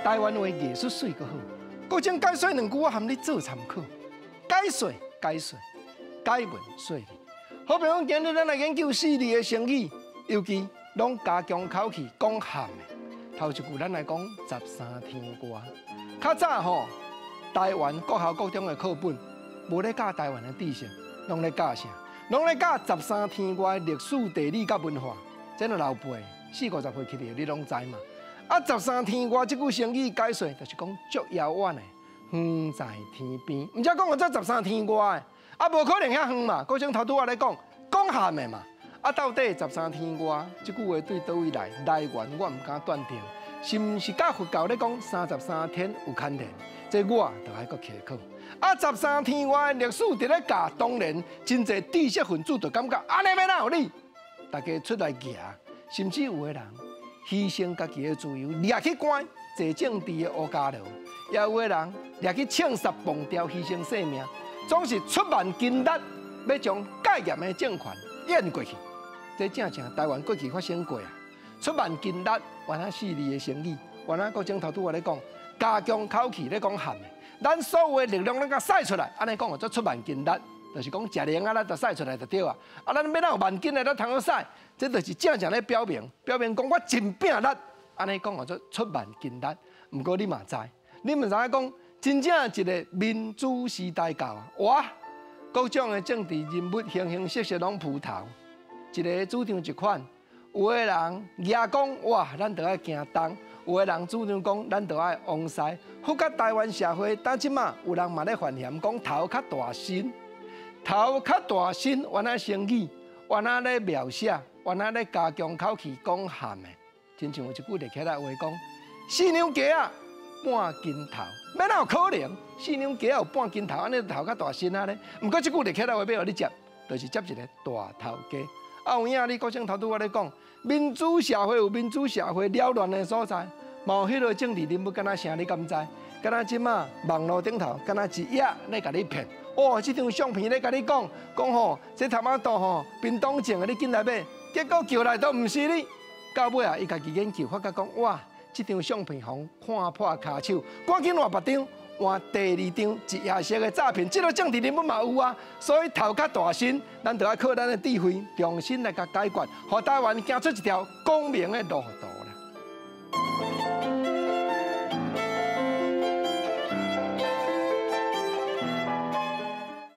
台灣話藝術媠閣好。國政解說兩句，我含你做參考。解說解說，解文說理。好比講，今日咱來研究四字的成語，尤其攏加強口氣講譀的。頭一句咱來講十三天外。較早吼，台灣國校國中的課本無咧教台灣的知識，攏咧教啥？攏咧教十三天外的歷史、地理佮文化。這若老輩四五十歲起來，你攏知嘛？啊，十三天外這句成語解說，就是講足遙遠的，遠在天邊。毋才講這十三天外的，啊，無可能遐遠嘛。國政頭拄仔咧講，講譀的嘛。啊，到底十三天外這句話對佗位來來源，我毋敢斷定，是毋是佮佛教咧講三十三天有牽連？這我就愛閣查考。啊，十三天外的歷史佇咧教，當然真濟知識分子就感覺按呢欲哪有理，大家出來舉，甚至有的人犧牲家己的自由，掠去關坐政治的烏監牢，也有的人掠去槍殺綁吊犧牲性命，總是出萬斤力欲將戒嚴的政權淹過去。這正正台灣過去發生過啊！出萬斤力，原來四字的成語，原來國政頭拄仔咧講，加強口氣咧講譀的，咱所有的力量攏共使出來，按呢講叫做出萬斤力，就是講食能啊，咱就使出來就對啊。啊，咱欲哪有萬斤的，咱通好使，這就是正正咧表明，表明講我真拼力，按呢講叫做出萬斤力。毋過你嘛知，你嘛知影講，真正一個民主時代到啊，哇，各種的政治人物形形色色攏浮頭。一个主張一款，有的人舉講哇，咱著愛行東；有的人主張講，咱著愛往西。發覺台灣社會到這馬有人嘛咧犯嫌講頭較大身，頭較大身，原來成語，原來咧描寫，原來咧加強口氣講譀的，親像有一句立起來話講，四兩雞仔半斤頭，欲哪有可能？四兩雞仔有半斤頭，按呢頭較大身啊咧？毋過這句立起來話欲予你接，就是接一個大頭家。啊，有影你國政頭拄仔咧講，民主社會有民主社會擾亂的所在，嘛有彼个政治人物敢若啥？你敢知？敢若這馬網路頂頭，敢若一頁咧共你騙。哦，這張相片咧共你講，講吼，這頭仔肚吼，屏東種的，你緊來買，結果叫來都毋是你。到尾啊，伊家己研究發覺講，哇，這張相片予人看破跤手，趕緊換別張。換第二張一夜式的詐騙，這个政治人物嘛有啊，所以頭較大身，咱就愛靠咱的智慧，重新來共解決，予台灣行出一條光明的路途。